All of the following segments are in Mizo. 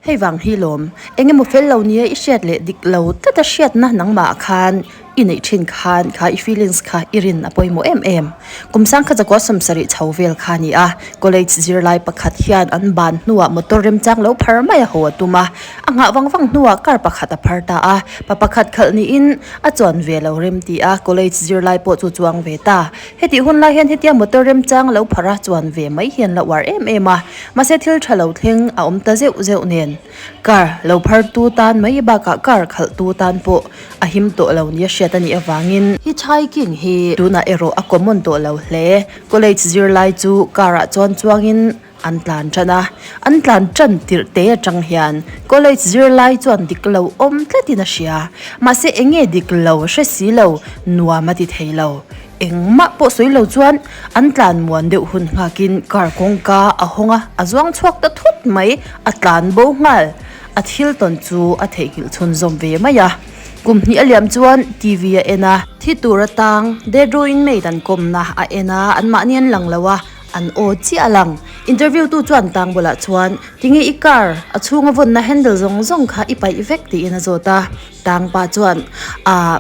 Hei vang hi lawm, eng emaw fel lo nia i hriat leh dik lo tlata hriatna nangmah khan i neih thin khan kha i feelings kha i rin a pawimawh em em. Kum sangkhat zakua sawmsarih chho vel kha a ni a, college zirlai pakhat hian an ban hnuah motor remchang lo phar mai a haw a tum a, a nghah vang vang hnuah car pakhat a phar ta a, pa pakhat khalh niin a chuan ve lo rem ti a, college zirlai pawh chu chuang ve ta. Hetih hun lai hian hetia motor remchang lo phar a chuan ve mai hian la uar em em a, mahse thil tha lo thleng a awm ta zeuh zeuh nen car lo phar tu tan mai bakah car khalh tu tan pawh a him tawh lo nia hriat a nih avangin hitchhiking hi tunah erawh a common tawh lo hle. College zirlai chu car ah chuan chuangin An tlan tan a, an tlan tan tirh te atang hian college zirlai chuan dik lo awm tlatin a hria. Mahse eng nge dik lo hre si lo, nuam a ti thei lo. Engmah pawh sawi lo chuan an tlan muan deuh hun nghakin car kawngka a hawng a, a zuang chhuak ta thut mai, a tlan bo nghal. A thil tawn chu a theihnghilh chhunzawm ve mai a. Kum hnih a liam chuan TV a en a. Thi tur atang Dead Row Inmate an kawmna a en a, anmahni an lang lo a. An aw chiah a lang. Interview tu chuan tang bulah chuan, Tinge i car a chhunga vawnna handle zawng zawng kha i paih vek tiin a zawt a. Tang pa chuan, Ahh,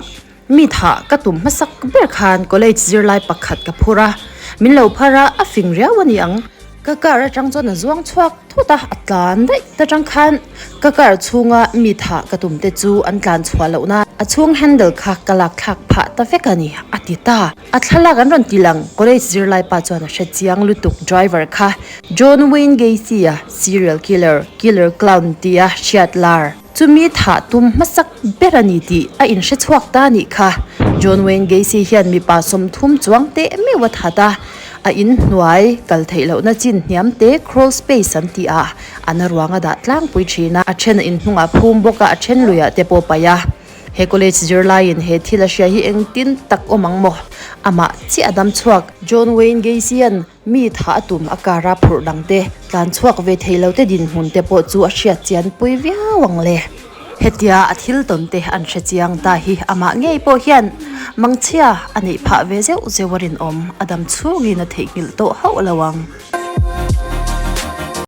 mi thah ka tum hmasak ber khan college zirlai pakhat ka phur a, min lo phar a, a fing riau a ni ang. Ka car atang chuan a zuang chhuak thut a, a tlan daih ta tang khan ka car chhunga mi thah ka tum te chu an tlan chhuah loh nan a chhung handle kha ka lak thlak phah ta vek a ni, a ti ta. A thlalak an rawn ti lang, college zirlai pa chuan a hre chiang lutuk driver kha John Wayne Gacy a serial killer, killer clown tia hriat lar. Chumi thah tum hmasak ber a ni tih a inhre chhuak ta anih kha. John Wayne Gacy hian mipa 30 chuang teh meuh a that a, a in hnuai kal theih lohna chin hniam te crawl space an tih ah an a ruang a dah tlangpui thin a, a then a inhnungah phum bawk a, a then luiah te pawh paih a. He college zirlaiin he thil a hria hi engtin tak awm ang maw? Amah chiah a dam chhuak. John Wayne Gacy-a'n mi thah a tum a kara phurh dang te, tlan chhuak ve thei lo te dinhmun te pawh chu a hriat chian pui viau ang le. Hetia a thil tawn te an hre chiang ta hi amah ngei pawh hian mangchhia a neih phah ve zeuh zeuh a rinawm, a dam chhungin a theihnghilh tawh hauh lo ang.